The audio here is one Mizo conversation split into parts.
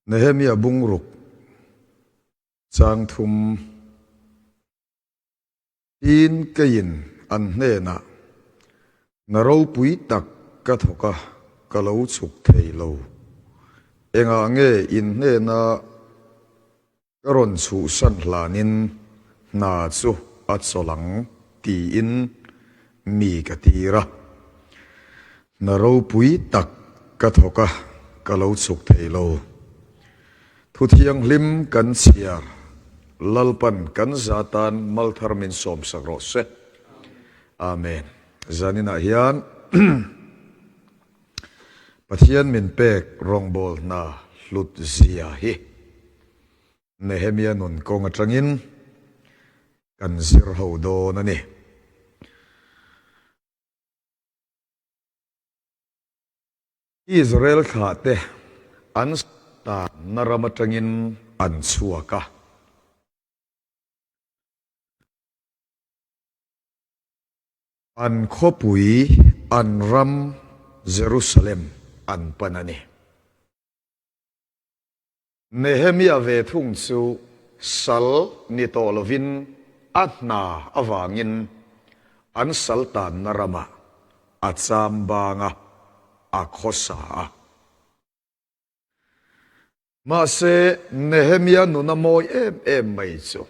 Nehemia bungruk chang thum Tin keiin an hnenah, Na ropui tak ka thawk a, ka lo chhuk thei lo. Engah nge in hnena ka rawn chhuhsan hlanin hna chu a chawlh ang tiin mi ka tir a. Hna ropui tak ka thawk a, ka lo chhuk thei lo. Thu thianghlim kan chhiar, Lalpan kan za tan malthar min sawmsak rawh se. Amen. Zaninah hian Pathian min pek rawngbâwl hna hlut zia hi Nehemia nun kawng aṭangin kan zir ho dawn a ni. Israel thlahte an tanna ram aṭangin an chhuak a. An khawpui, an ram Jerusalem an pan a ni. Nehemia ve thung chu sal ni tawh lovin a hna avangin an sal tanna ramah a cham bang a, a khawsa a. Mahse, Nehemia nuna mawi em em mai chu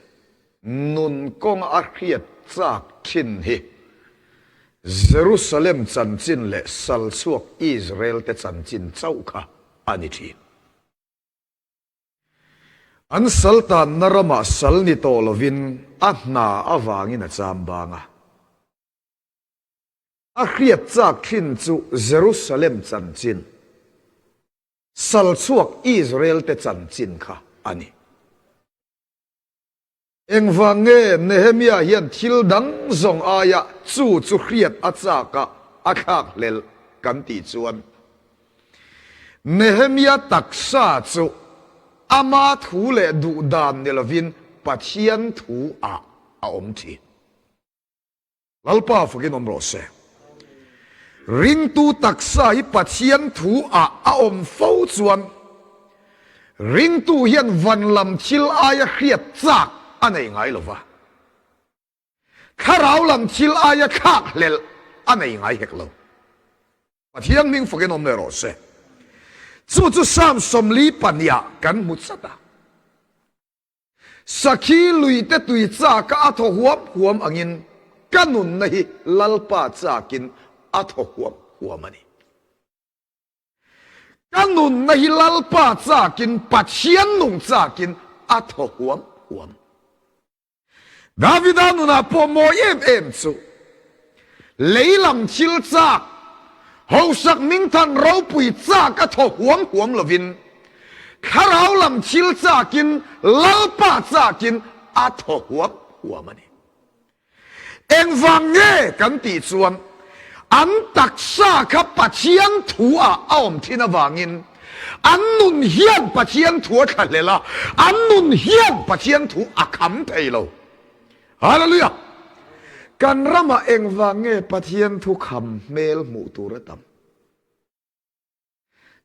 nun kawnga a hriat chak thin hi Jerusalem chanchin leh salchhuak Israel-te chanchin chauh kha a ni thin. An sal tanna ramah sal ni tawh lovin a hna avangin a cham bang a. A hriat chak thin chu Jerusalem chanchin. Salchhuak Israel-te chanchin kha a ni. Engvang nge Nehemia hian thil dang zawng aia chu chu hriat a chak a, a thlak hlelh kan tih chuan Nehemia taksa chu ama thu leh duh dan ni lovin Pathian thu ah a awm thin. Lalpa fakin awm rawh se. Ringtu taksa hi Pathian thu ah a awm fo chuan ringtu hian van lam thil aia hriat chak a nei ngai lo va, thlarau lam thil aia thlak hlelh a nei ngai hek lo. Pathian hming fakin awm leh rawh se. Chu chu Psalm 42 ah kan hmu chat a. Sakhi luite tui chaka a thaw huam huam angin ka nunna hi Lalpa chakin a thaw huam huam a ni. Ka nunna hi Lalpa chakin, Pathian nung chakin a thaw huam huam. Davida nunah pawh mawi em em chu lei lam thil chak, hausak mingthan ropui chak a thaw huam huam lovin, thlarau lam thil chakin Lalpa chakin a thaw huam huam a ni. Engvang nge kan tih chuan an taksa kha Pathian thu ah a awm thin avangin An nun hian Pathian thu a thlahlel a, an nun hian Pathian thu a kham thei lo. Hallelujah! Kan ramah engvang nge Pathian thu kham hmel hmuh tur a tam?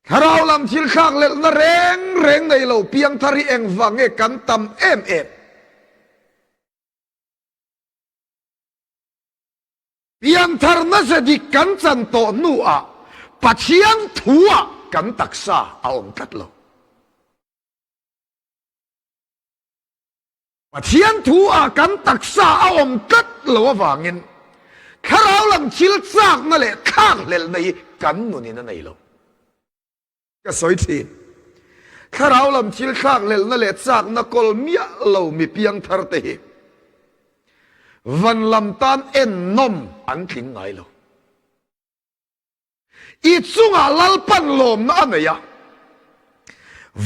Thlarau lam thil thlak lelhna reng reng nei lo piangthar hi engvang nge kan tam em em? Pianthar nasa dik kan chan tawh hnuah Pathian thuah kan taksa a awm tlat lo. Pathian thuah kan taksa a awm tlat lo avangin thlarau lam thil chakna leh thlakhlelhna hi kan nunin a nei lo. Ka sawi thin. Thlarau lam thil thlakhlelhna leh chakna kawl miah lo mi piangthar te hi van lam tan ennawm an tling ngai lo. I chungah Lalpan lawmna a nei a,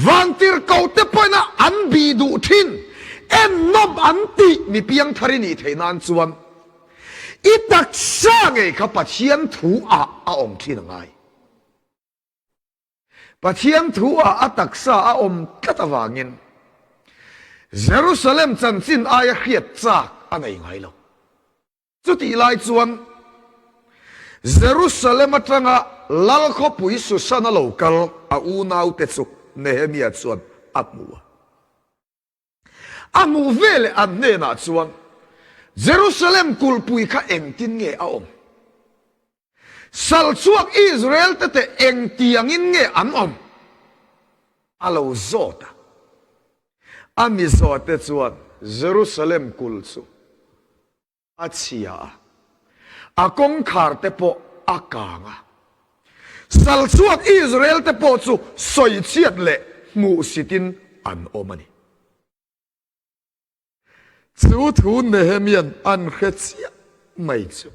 vantirhkohte pawhin an bih duh thin ennawm an tih mi piangthar i nih theih nan chuan i taksa ngei kha Pathian thu ah a awm thin a ngai. Pathian thu ah a taksa a awm tlat avangin Jerusalem chanchin aia hriat chak a nei ngai lo. Chutih lai chuan Jerusalem atanga Lal khawpui Susan a lo kal a unaute chu. Nehemia chuan a hmu a. A hmuh veleh an hnenah chuan, Jerusalem kulhpui kha engtin nge a awm? Sal chhuak Israel-te te engtiangin nge an awm? A lo zawt a. A mi zawhte chuan Jerusalem kulh chu a chhia a, a kawngkhar te pawh a kang a. Sal chhuak Israel te pawh chu sawichhiat leh hmuhsitin an awm a ni. Chu thu Nehemia'n an hre chiah mai chu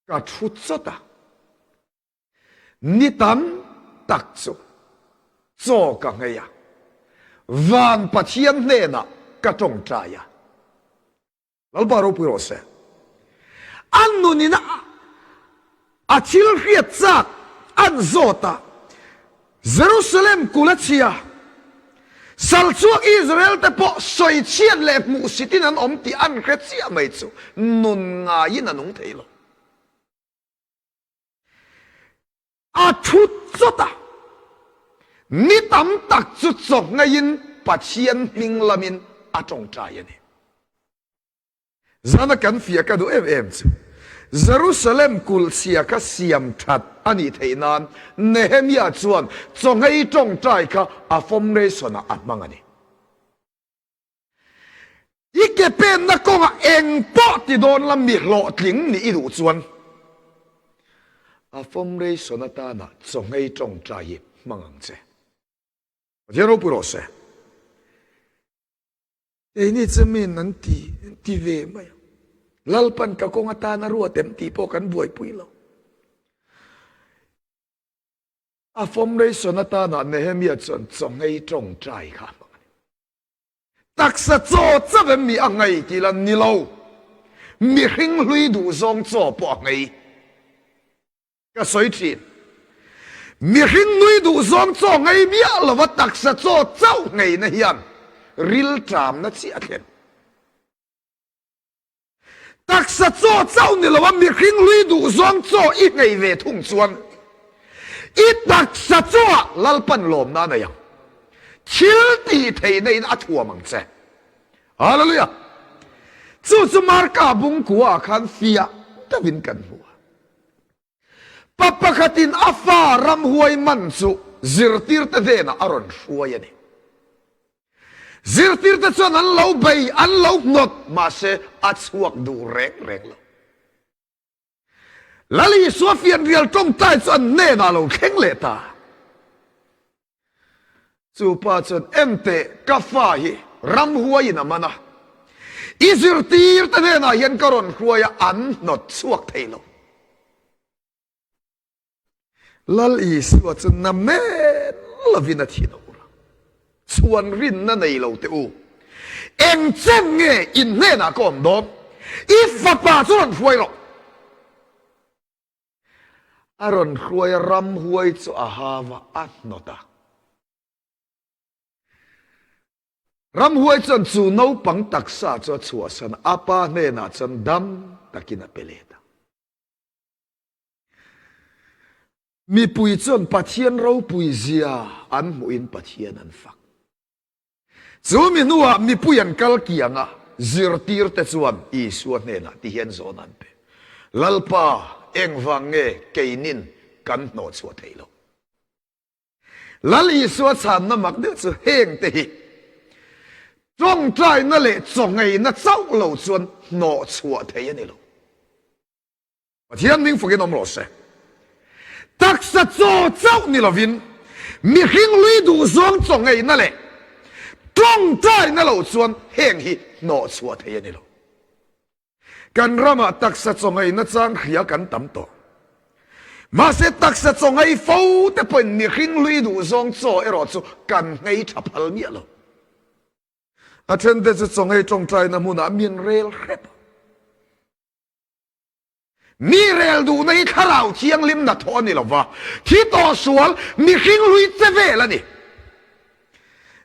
ka thu chawt a. Ni tam tak chu chaw ka nghei a, van Pathian hnenah ka tawngtai a. Lalpa ropui rawh se. A nunin a thil hriat chak an zawt a, Jerusalem kul a chhia, sal chhuak Israel te pawh sawichhiat leh hmuhsitin an awm tih an hre chiah mai chu nun ngaiin a nung thei lo. A thu chawt a, ni tam tak chu chawhngaiin Pathian hming lamin a tawngtai a ni. Zana kan fiah ka duh em em chu, Jerusalem kulhchhia kha siam that a nih theih nan Nehemia chuan chawhngei tawngtai kha a fawmreisonah a hmang a ni. I ke penna kawngah eng pawh ti dawn la mi hlawhtling nih i duh chuan a fawmreison atana chawhngei tawngtai hi hmang ang che. Pathian ropui rawh se. Keini chu min an ti an ti ve mai a. Lalpan ka kawng atana ruat em tih pawh kan buaipui lo. A fawmreison atana Nehemia chuan chawhngei tawngtai kha a hmang a ni. Taksa chaw chauh em mi a nghei tih la ni lo, mihring hlui duh zawng chaw pawh a nghei. Ka sawi thin. Mihring nui duh zawng chaw nghei miah lova taksa chaw chauh ngheina hian rilṭamna chiah a thlen. Taksa chaw chauh ni lo a mihring lui duh zawng chaw i nghei ve thung chuan i taksa chungah Lalpan lawmna a nei ang. Thil tih theihna in a thuam ang che. Hallelujah! Chu chu Marka bungkua ah khan fiah deuhin kan hmu a. Pa pakhatin a fa ramhuai man chu zirtirte hnenah a rawn hruai a ni. Zirtirte chuan an lo bei, an lo hnawt, mahse a chhuak duh reng reng lo. Lal Isua fianrial tawngtai chu an hnenah a lo thleng leh ta. Chu pa chuan, Enteh, ka fa hi ramhuaiin a man a, i zirtirte hnenah hian ka rawn hruai a, an hnawt chhuak thei lo. Lal Isua chu na men lovin a thin a ur a, Chhuan rinna nei lo teh u, eng chen nge in hnenah ka awm dawn? I fapa chu rawn hruai rawh. A rawn hruai a, ramhuai chu a hau a, a hnawt a. Ramhuai chuan chu naupang taksa chu a chhuahsan a, a pa hnenah chuan dam takin a pe let a. Mipui chuan Pathian ropui zia an hmuhin Pathian an fak. Chu mi hnuah mipui an kal kiang a, zirtirte chuan Isua hnenah ti hian zawn an pe, Lalpa, engvang nge keinin kan hnawh chhuah theih loh? Lal Isua chhanna mak deuh chu hengte hi tawngtaina leh chawngeina chauh lo chuan hnawh chhuah theih a ni lo. Pathian hming fakin awm rawh se. Taksa chaw chauh ni lovin mihring lui duh zawng chaw ngeihna leh tawngtaina lo chuan heng hi hnawh chhuah thei a ni lo. Kan ramah taksa chaw ngeihna chang hria kan tam tawh. Mahse taksa chaw ngei fo te pawhin mihring lui duh zawng chaw erawh chu kan nghei tha phal miah lo. A thente chu chaw ngei tawngtaina hmunah min rel hrep a. Mi rel duhna hi thlarau thianghlim hnathawh a ni lo va, thi tawh sual mihring hlui che vel a ni.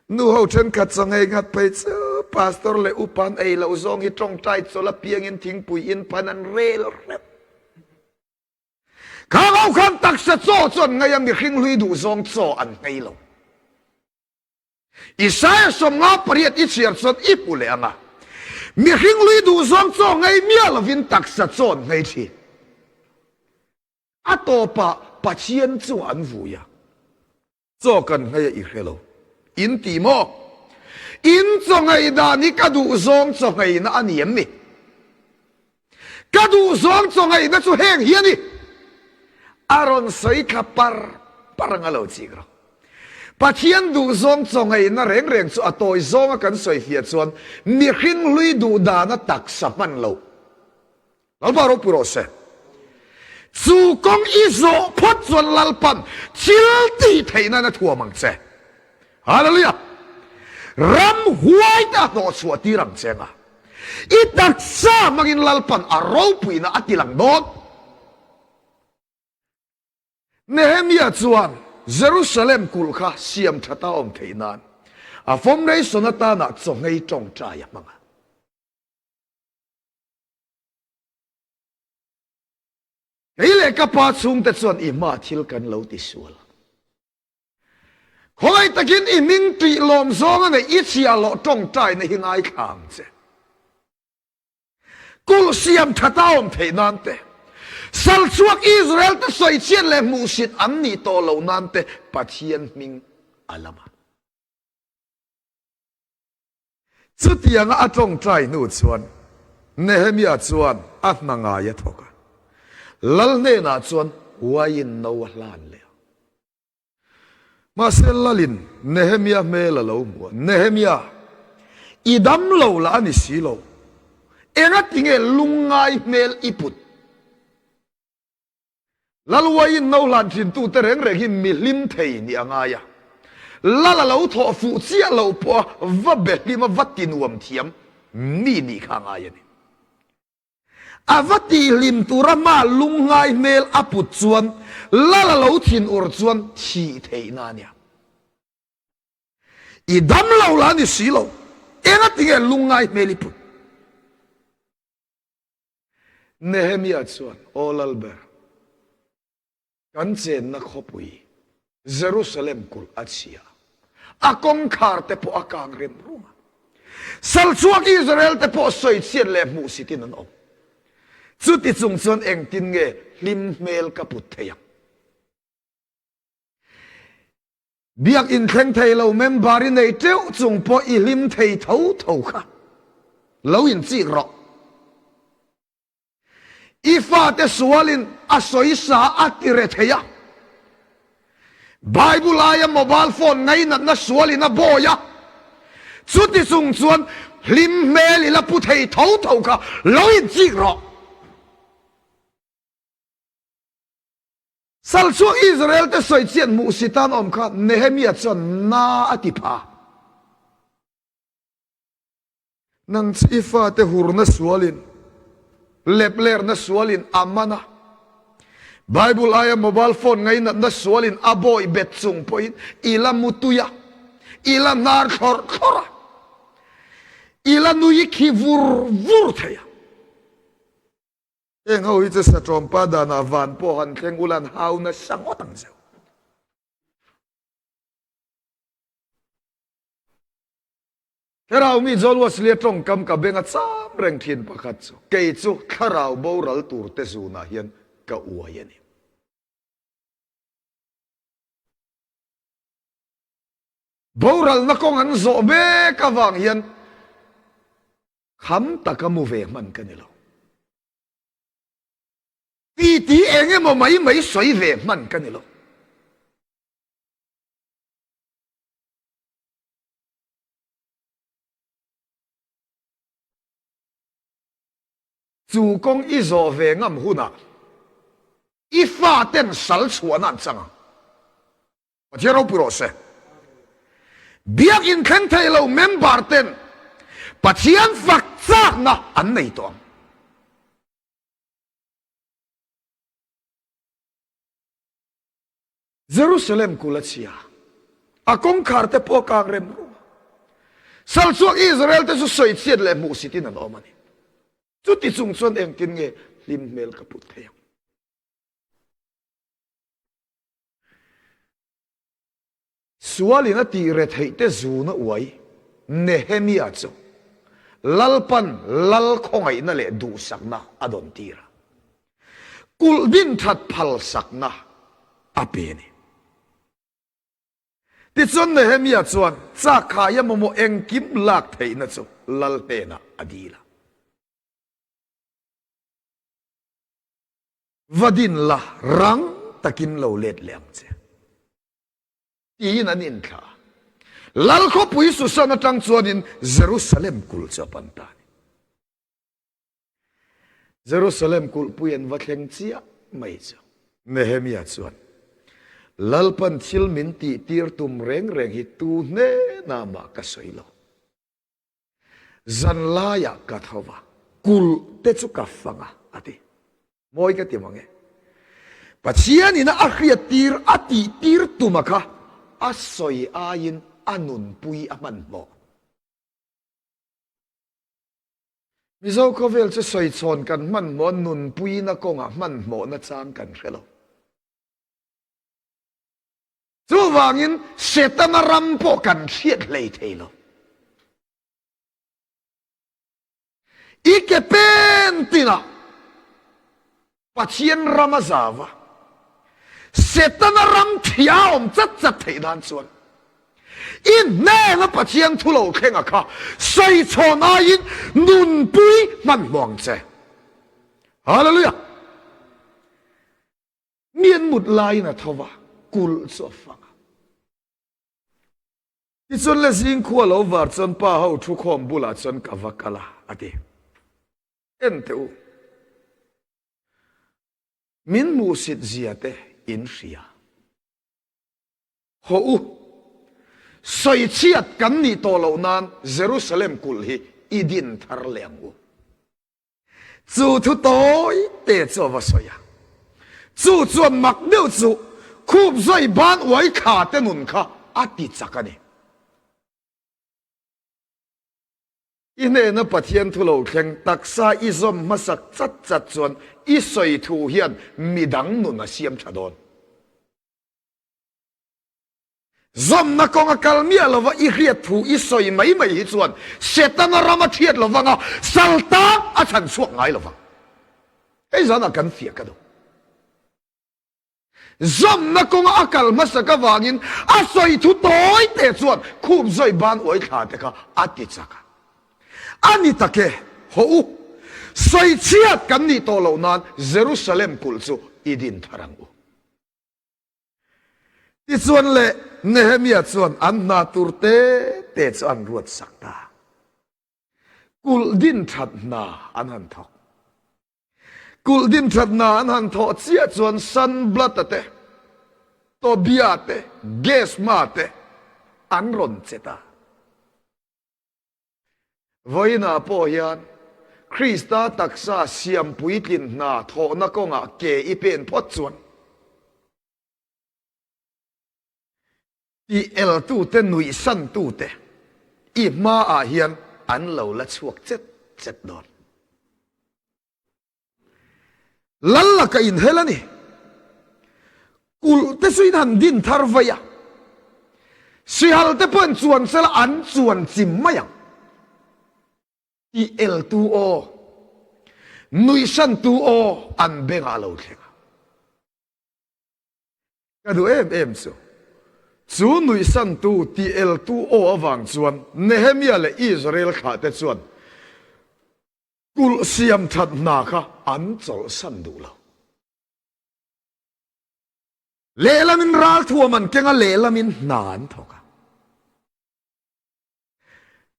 Nu ho thenkhat chaw ngei nghat phei chu pastor leh upa an ei loh zawng hi tawngtai chawlh apiangin thingpui in phan an rel hrep. Khang ho khan taksa chaw chu an ngei a, mihring hlui duh zawng chaw an ngei lo. Isaia 58 i chhiar chuan i hmu leh ang a, mihring lui duhzawng chaw ngei miah lovin taksa chaw an nghei thin. A tawpah Pathian chu an vui a, chaw kan nghei a i hre lo. In ti maw? In chaw nghei dan hi ka duhzawng chaw ngheina a ni em ni? Ka duhzawng chaw ngheina chu heng hi a ni. A rawn sawi thla par par ang a lo chik rawh. Pathian duhzawng chaw ngheina reng reng chu a tawi zawnga kan sawi fiah chuan mihring hlui duh dana taksa hman loh. Lalpa ropui rawh se. Chu kawng i zawh phawt chuan Lalpan thil tih theih nan a thuam ang che. Hallelujah! Ram huai te a hnawhchhuah tir ang che nga. I taksa hmangin Lalpan a ropuina a ti lang dawn. Nehemia chuan Jerusalem kulh kha siam that a awm theih nan a fawmreison atana chawngei tawngtai a hmang a. Kei leh ka pa chhungte chuan i hma thil kan lo ti sual. Khawngaih takin i hming tih lawm zawng a neih i chhia loh tawngtaina hi ngaithla ang che. Kulh siam that a awm theih nan te, sal chhuak Israel te sawichhiat leh hmuhsit an nih tawh loh nan te Pathian hming a lam a. Chutianga a tawngtai hnu chuan Nehemia chuan a hna ngai a thawk a, lal hnenah chuan uaiin no a hlan leh a. Mahse lalin Nehemia hmel a lo hmu a, Nehemia, i dam lo lah a ni si lo, engatinge lungngai hmel i put? Lal uaiin no hlan thintute reng reng hi mi hlim thei nih a ngai a. Lal a lo thawh fuh chiah loh pawha va be hlim a va ti nuam thiam mi nih kha a ngai a ni. A va tih hlim tura hma lungngai hmel a put chuan lal a lo thin ur chuan thih theihna a nia. I dam lo la ni si lo, engatinge lungngai hmel i put? Nehemia chuan, Aw Lalber, kan chenna khawpui Jerusalem kulh a chhia, a kawngkhar te pawh a kang rem rum a. Sal chhuak Israel te pawh sawichhiat leh hmuhsitin an awm. Chuti chung chuan engtin nge hlim hmel ka put thei ang? Biak inthleng thei lo member i nei teuh chung pawh i hlim thei tho tho kha lo inchik rawh. I fate sualin a sawisa a ti re thei a. Bible aia mobile phone ngainatna sualin a bawi a. Chuti chung chuan hlim hmel i la pu thei tho tho kha lo inchik rawh. Sal chhuak Israel te sawi chian hmuh si tan awm kha Nehemia chuan na a ti pha. Nang chu i fate hurna sualin, leplerna sualin a man a. Bible aia mobile phone ngainatna sualin a bawih bet chung pawhin i la mu tui a, i la hnar thlawrh thlawrh a, i la nui khi vur vur thei a. Heng ho hi chu Satawmpa danah van pawh han thleng ula an hau nasa ngawt ang zeuh. Thlarau mi John Wesley-a tawngkam ka beng a cham reng thin pakhat chu, Kei chu thlarau boral turte zunah hian ka uai a ni. Boralna kawng an zawh mek avang hian Kham taka mu ve hman ka ni lo. Titi eng emaw mai mai sawi ve hman ka ni lo. Chu kawng i zawh ve ngam hunah i faten sal chhuahna an chang ang. Pathian ropui rawh se. Biak inthleng thei lo member ten Pathian fak chakna an nei tawh ang. Jerusalem kul a chhia, a kawngkhar te pawh a kang rem rum a. Sal chhuak Israel te chu sawichhiat leh hmuhsitin an awm a ni. Chuti chung chuan engtin nge hlim hmel ka put thei ang? Sualin a tih retheih te zuna uai Nehemia chu Lalpan lal khawngaihna leh duhsakna a dawn tir a, kulh din that phalsakna a pe a ni. Tichuan Nehemia chuan chakhaia mamawh engkim lak theihna chu lal hnenah a dil a. Va din la, rang takin lo let leh ang che. Tiin an inthlah a. Lal khawpui Susan atang chuanin Jerusalem kulh chu a pan ta a ni. Jerusalem kulhpui an va thleng chiah mai chu. Nehemia chuan, Lalpan thil min tihtir tum reng reng hi tu hnenah mah ka sawi lo. Zan laiah ka tho va, kulh te chu ka fang a, a ti. Mawi ka ti mang e. Pathianin a hriattir, a tihtir tuma kha a sawi aiin a nunpui a hmanhmawh. Mizo khawvel chu sawichhawn kan hmanhmawh a, nunpuina kawngah hmanhmawhna chang kan hre lo. Chuvangin Setana ram pawh kan hriat hlei thei lo. I ke pen tinah Pathian ram a zau a, Setana ram thia awm chat chat theih nan chuan i hnena Pathian thu lo thlenga kha sawichhawn aiin nunpui hmanhmawh ang che. Hallelujah! Mi an mut laiin a tho va, kulh chu a fang a. Tichuan le zingkhua lo var chuan pa ho thukhawm bulah chuan ka va kal a, a ti. En teh u, min hmuhsit zia te in hria. Hawh u, sawichhiat kan nih tawh loh nan Jerusalem kulh hi i din thar leh ang u. Chu thu tawi te chu a va sawi a. Chu chuan mak deuh chu khup zawi ban uai thla te nun kha a ti chak a ni. I hnena Pathian thu lo thleng taksa i zawm hmasak chat chat chuan i sawi thu hian midang nun a siam tha dawn. Zawmna kawng a kal miah lova i hriat thu i sawi mai mai hi chuan Setana ram a thiat lovang a, sal tan a chhan chhuak ngai lovang. Hei zanah kan fiah ka duh. Zawmna kawnga a kal hmasak avangin a sawi thu tawi te chuan khup zawi ban uai thla te kha a ti chak a. A ni tak e, hawh u, sawi chhiat kan nih tawh loh nan Jerusalem kulh chu i din thar ang u. Tichuan le, Nehemia chuan an hna tur te te chu an ruat sak ta. Kulh din that hna an han thawk. Kulh din that hna an han thawh chiah chuan Sanballat-a te, Tobia te, Gesma te an rawn che ta. Vawiinah pawh hian Krista taksa siam puitlin hna thawhna kawngah ke i pen phawt chuan tih eltute nuihsantute i hmaah hian an lo la chhuak chet chet dawn. Lal laka inhel a ni. Kulh te chu in han din thar vai a, sihal te pawh in chuan sela an chuan chim mai ang. Tih eltu aw, nuihsantu aw an bengah a lo thleng a. Ka duh em em chu, chu nuihsantu tih eltu aw avang chuan Nehemia leh Israel thlahte chuan Kulh siam that hna kha an chawlhsan duh lo. Lehlamin ralthuam an keng a, lehlamin hna an thawk a.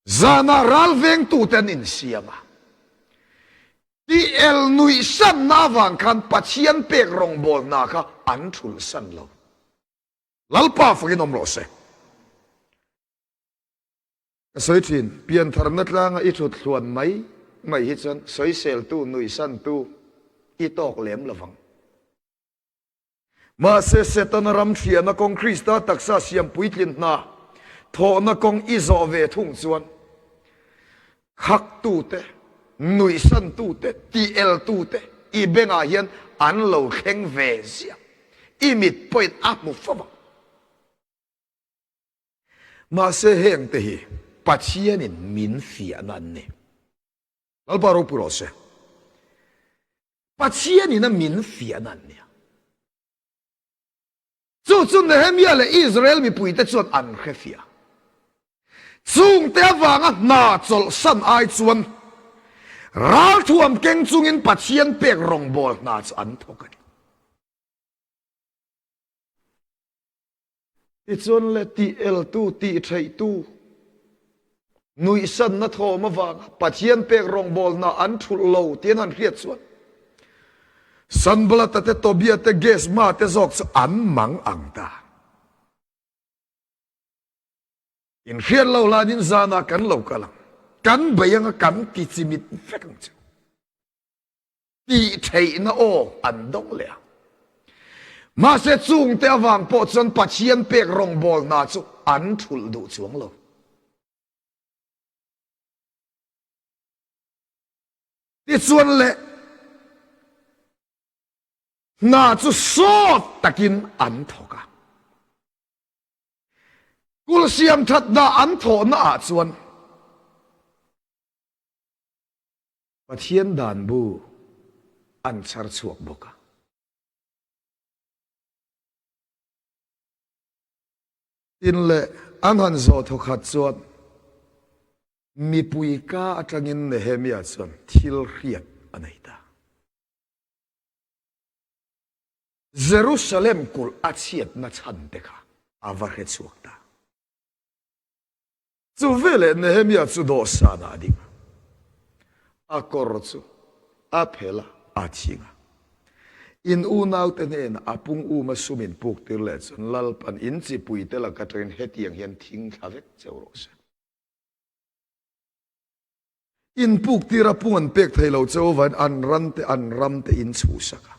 Zanah ralvengtute an insiam a. Tih el nuihsanna avang khan Pathian pek rawngbawl hna kha an thulhsan lo. Lalpa fakin awm rawh se. Ka sawi thin, piantharna tlanga i thut hluan mai mai hi chuan sawiseltu, nuihsantu i tawk lem lovang. Mahse, Setana ram thliahna kawng Krista taksa siam puitlin hna thawhna kawng i zawh ve thung chuan khaktute, nuihsantute, tieltute i bengah hian an lo thleng ve ziah. I mit pawhin a hmu fo vang. Mahse hengte hi Pathianin min fiahna an ni. Lalpa ropui rawh se. Pathianin a min fiahna an nia. Chu chu Nehemia leh Israel mipuite chuan an hre fiah. Chungte avanga hna chawlhsan ai chuan ralthuam keng chungin Pathian pek rawngbâwl hna chu an thawk a ni. Tichuan le tih eltu, tih theihtu, nuihsanna thawm avanga Pathian pek rawngbawlna an thulh lo tih an han hriat chuan Sanbalata te, Tobia te, Gesma te zawk chu an mang ang ta. Inhriat lo hlanin zanah kan lo kal ang, kan bei anga kan ti chimit vek ang chu. Tih theihna aw an dawng leh a. Mahse chungte avang pawh chuan Pathian pek rawngbâwl hna chu an thulh duh chuang lo. Tichuan le hna chu sawt takin an thawk a. Kulh siam that hna an thawhna ah chuan Pathian dan bu an chhar chhuak bawk a. Tin leh an han zawh thawkhat chuan mipui ka atangin Nehemia chuan thil hriat a nei ta. Jerusalem kulh a chhiatna chhan te kha a va hre chhuak ta. Chu veleh Nehemia chu dawhsanah a ding a, a kawr chu a phel a, a thing a. In unaute hnenah a pung uma sum in puk tir leh chuan Lalpan in chipuite lak atangin hetiang hian thing thla vek cheu rawh se. In puk tir a pung an pek thei lo cheu avangin an ran te an ram te in chhuhsak a.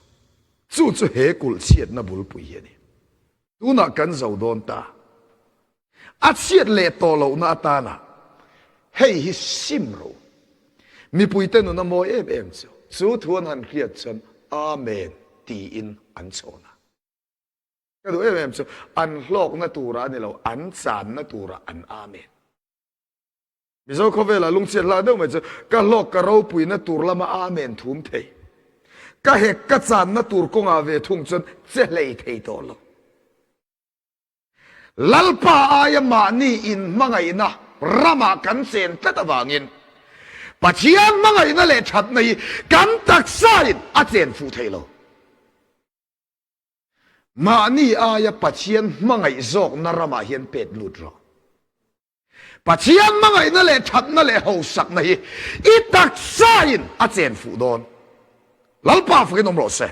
Chu chu he kulh chhiatna bulpui hi a ni. Tunah kan zo dawn ta. A chhiat leh tawh lohna atana hei hi sim ro. Mipuite nun a mawi em em chu. Chu thu an han hriat chuan Amen tiin an chhawn a. Ka duh em em chu an hlawkna tura a ni lo, an channa tura an Amen. Mizo khawvelah lungchhiat hlah deuh mai chu ka hlawk ka ropuina tur lama Amen thum thei. Ka hek ka channa tur kawngah ve thung chuan che hlei thei tawh lo. Lalpa aia mahni inhmangaihna ramah kan chen tlat avangin Pathian hmangaihna leh thatna hi kan taksain a chen fuh thei lo. Mahni aia Pathian hmangaih zawkna ramah hian pet lut rawh. Pathian hmangaihna leh thatna leh hausakna hi i taksain a chen fuh dawn. Lalpa fakin awm rawh se.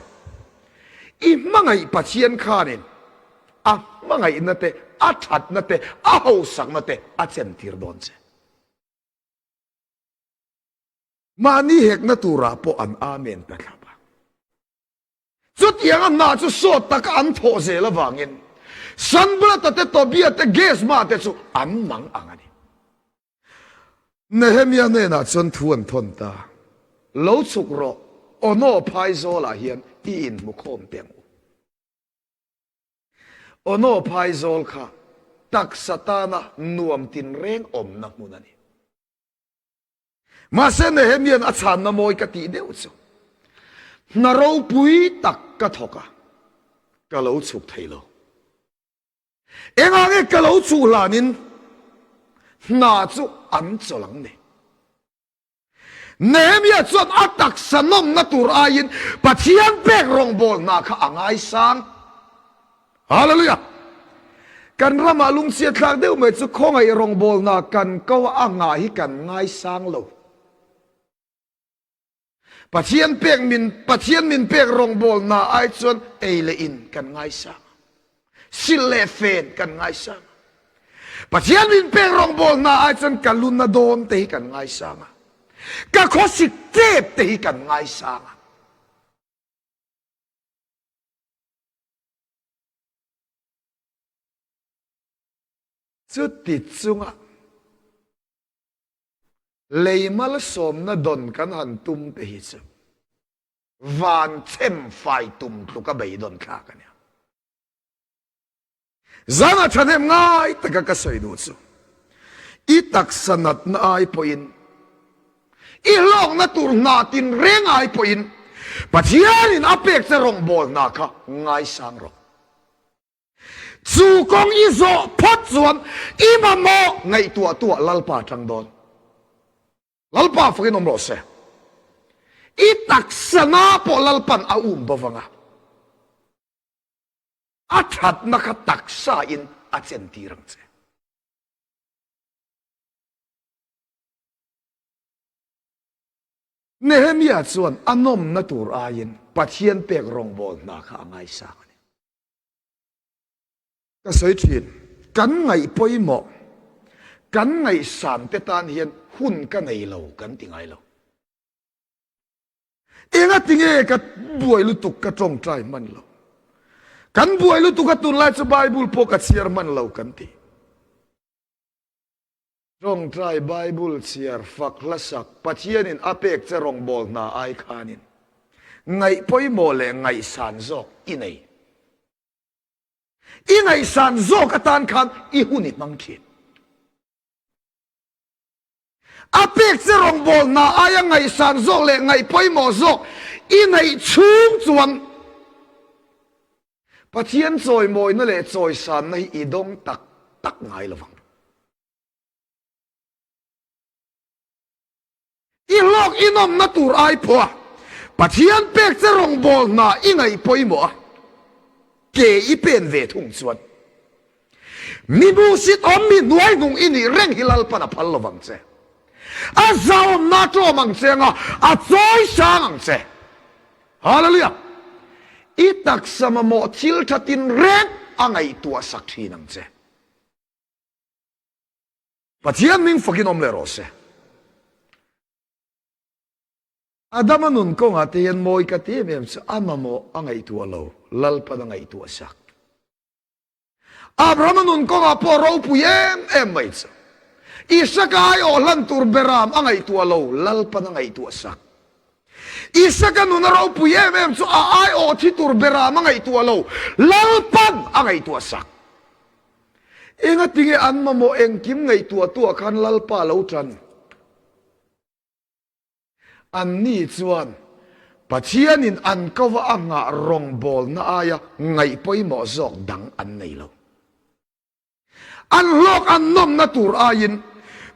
I hmangaih Pathian khanin a hmangaihna te, a thatna te, a hausakna te a chen tir dawn che. Mahni hekna turah pawh an Amen ta thlap a. Chutianga hna chu sawt taka an thawh zel avangin Sanbalata te, Tobia te, Gesma te chu an mang ang a ni. Nehemia hnenah chuan thu an thawn ta, Lo chhuk rawh, Ono phaizawlah hian i inhmu khawm teh ang u. Ono phaizawl kha taksa tana nuam tinreng awmna hmun a ni. Mahse Nehemia'n a chhanna mawi ka tih deuh chu hna ropui tak ka thawk a, ka lo chhuk thei lo. Engah nge ka lo chhuh hlanin hna chu an chawlh ang ni? Nehemia chuan a taksa nawmna tur aiin Pathian pek rawngbâwl hna kha a ngaisang. Hallelujah! Kan ramah lungchhiat thlak deuh mai chu khawngaih rawngbawlna kan ko a nghah hi kan ngaisang lo. Pathian pek min Pathian min pek rawngbawlna ai chuan ei leh in kan ngaisang a. Silh leh fen kan ngaisang a. Pathian min pek rawngbawlna ai chuan ka luna dawn te hi kan ngaisang a. Ka khawsik tep te hi kan ngaisang a. Chuti chunga lei malsawmna dawn kan han tum te hi chu van chhem fai tum tluka beidawn thlak a nia. Zana thahnem ngai taka ka sawi duh chu i taksa natna ai pawhin, i hlawkna tur hna tinreng ai pawhin Pathianin a pek che rawngbâwl hna kha ngaisang rawh. Chu kawng i zawh phawt chuan i mamawh ngaihtuahtuah Lalpa tang dawn. Lalpa fakin awm rawh se. I taksa na pawh Lalpan a um bo vang a, a thatna kha taksa in a chentir ang che. Nehemia chuan a nawmna tur aiin Pathian pek rawngbâwl hna kha a ngaisang a ni. Ka sawi thin, kan ngaih pawimawh, kan ngaihsan te tan hian hun ka nei lo kan ti ngai lo. Engatinge ka buai lutuk ka tawngtai hman lo. Kan buai lutuk a tunlai chu Bible pawh ka chhiar hman lo kan ti. Tawngtai Bible chhiar fak hlasak Pathianin a pek che rawngbâwl hna ai khanin ngaih pawimawh leh ngaihsan zawk i nei. I ngaihsan zawk atan khan i hun i hmang thin. A pek che rawngbâwl hna aia ngaihsan zawk leh ngaih pawimawh zawk i neih chhung chuan Pathian chawimawina leh chawisanna hi i dawng tak tak ngai lo vang. I hlawk i nawmna tur ai pawha Pathian pek che rawngbâwl hna i ngaih pawimawh a, ke i pen ve thung chuan mi hmuhsit awm mi hnuai hnung i nih reng hi Lalpan a phal lo vang che. A zahawmna a tlawm ang che anga a chawi sang ang che. Hallelujah! I taksa mamawh thil tha tinreng a ngaihtuah sak thin ang che. Pathian hming fakin awm leh rawh se. Adama nun kawngah te hian mawi ka ti em em chu a mamawh a ngaihtuah lo, Lalpan a ngaihtuah sak. Abrahama nun kawngah pawh ropui em em mai chu Isaka aiawh hlan tur beram a ngaihtuah lo, Lalpan a ngaihtuah sak. Isaka nuna ropui em em chu a aiawh thi tur beram a ngaihtuah lo, Lalpan a ngaihtuah sak. Engatinge an mamawh engkim ngaihtuahtuah khan Lalpa lo tan? Anni chuan Pathianin an kova a nghah rawngbawlna aia ngaih pawimawh zawk dang an nei lo. An hlawk an nawmna tur aiin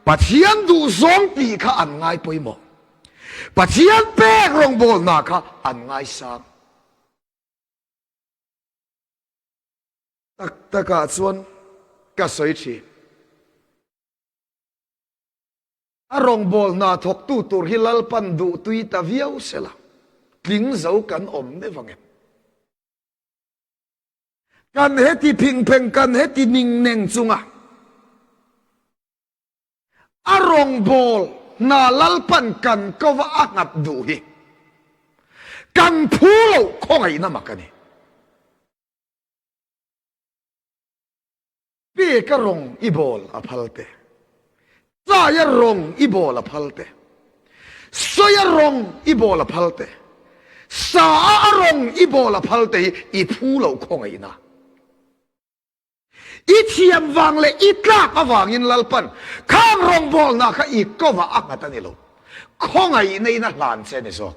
Pathian duhzawng tih kha an ngai pawimawh. Pathian pek rawngbawlna kha an ngaisang. Tak takah chuan ka sawi thin. A rawngbâwl hna thawktu tur hi Lalpan duhtui ta viau sela, tling zo kan awm meuh ang em? Kan heti phingpheng, kan heti ningneng chunga a rawngbâwl hna Lalpan kan kova a nghat duh hi kan phu loh khawngaihna mak a ni. Peka rawng i bawl a phal te, Tlaia rawng i bawl a phal te, Sawia rawng i bawl a phal te, Sa a a rawng i bawl a phal te hi i phu lo khawngaihna. I thiam vang leh i tlak avangin Lalpan khang rawngbawlna kha i kovah a nghat a ni lo, khawngaihna in a hlan che a ni zawk.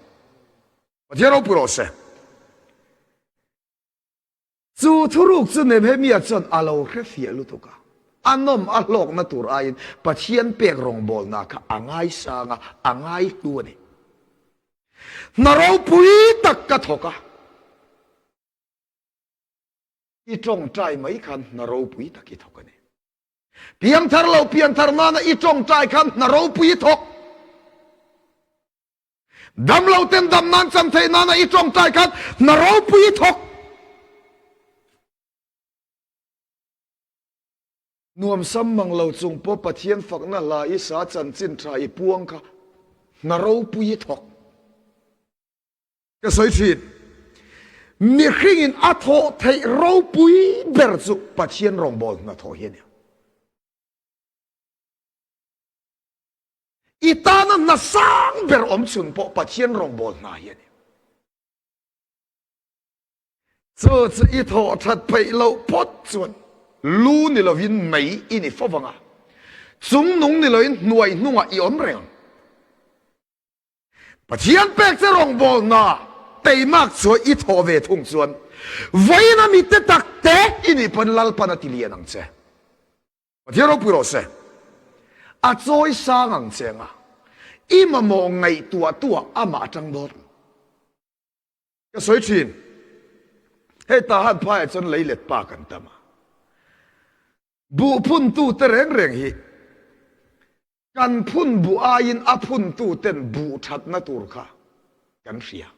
Pathian ropui rawh se. Chu thuruk chu Nehemia chuan a lo hre fiah lutuk a, a nawm a hlawkna tur aiin Pathian pek rawngbawlna kha a ngaisang a, a ngaihlu a ni. Hna ropui tak ka thawk a, i tawngtai mai khan hna ropui tak i thawk a ni. Piangthar lo pianthar nana i tawngtai khan hna ropui i thawk. Damlo ten dam nan chan theih nana i tawngtai khan hna ropui i thawk. Nuamsam mang lo chung pawh Pathian fakna hla i sa chanchin tha i puang kha hna ropui i thawk. Ka sawi thin. Mihringin a thawh theih ropui ber chu Pathian rawngbâwl hna thawh hi a ni. I tana hna sang ber awm chhun pawh Pathian rawngbâwl hna hi a ni. Chu chu i thawh that pheih loh phawt chuan. Lu ni lovin mei i ni fo vang a, chungnung ni loin hnuai hnungah i awm reng ang. Pathian pek che rawngbawlna teimak chuan i thawh ve thung chuan vawiin a mite tak te i nih pawn Lalpan a ti lian ang che. Pathian ropui rawh se. A chawi sang ang che anga i mamawh ngaihtuahtuah amah atang dawn. Ka sawi thin. Hei Tahan phaiah chuan leilet pa kan tam a. Buh phuntute reng reng hi kan phun buh aiin a phuntuten buh thatna tur kha kan hria.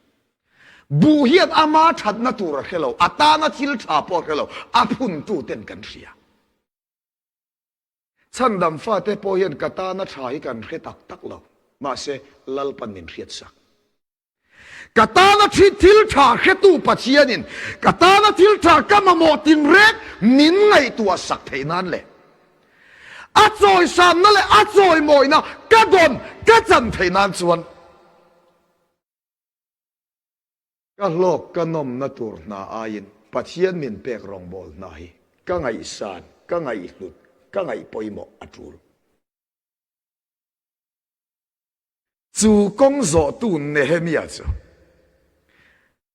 Buh hian ama thatna tur a hre lo, a tana thil tha pawh a hre lo, a phuntuten kan hria. Chhandam fate pawh hian ka tana tha hi kan hre tak tak lo, mahse Lalpan min hriatsak. Ka tana thi thil tha hretu Pathianin ka tana thil tha ka mamawh tinreng min ngaihtuah sak theih nan leh a chawisanna leh a chawimawina ka dawn ka chan theih nan chuan ka hlawk ka nawmna tur hna aiin Pathian min pek rawngbâwl hna hi ka ngaihsan, ka ngaihhlut, ka ngaihpawimawh a ṭul. Chu kawng zawhtu Nehemia chu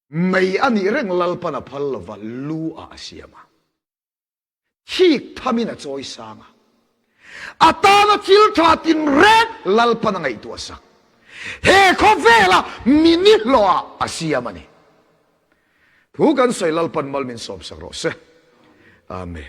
mei a nih reng Lalpan a phal lova lu ah a siam a, thik thamin a chawi sang a, a tana thil tha tinreng Lalpan a ngaihtuah sak. He khawvela mi nihlawh ah a siam a ni. Thu kan sawi Lalpan mal min sawmsak rawh se. Amen.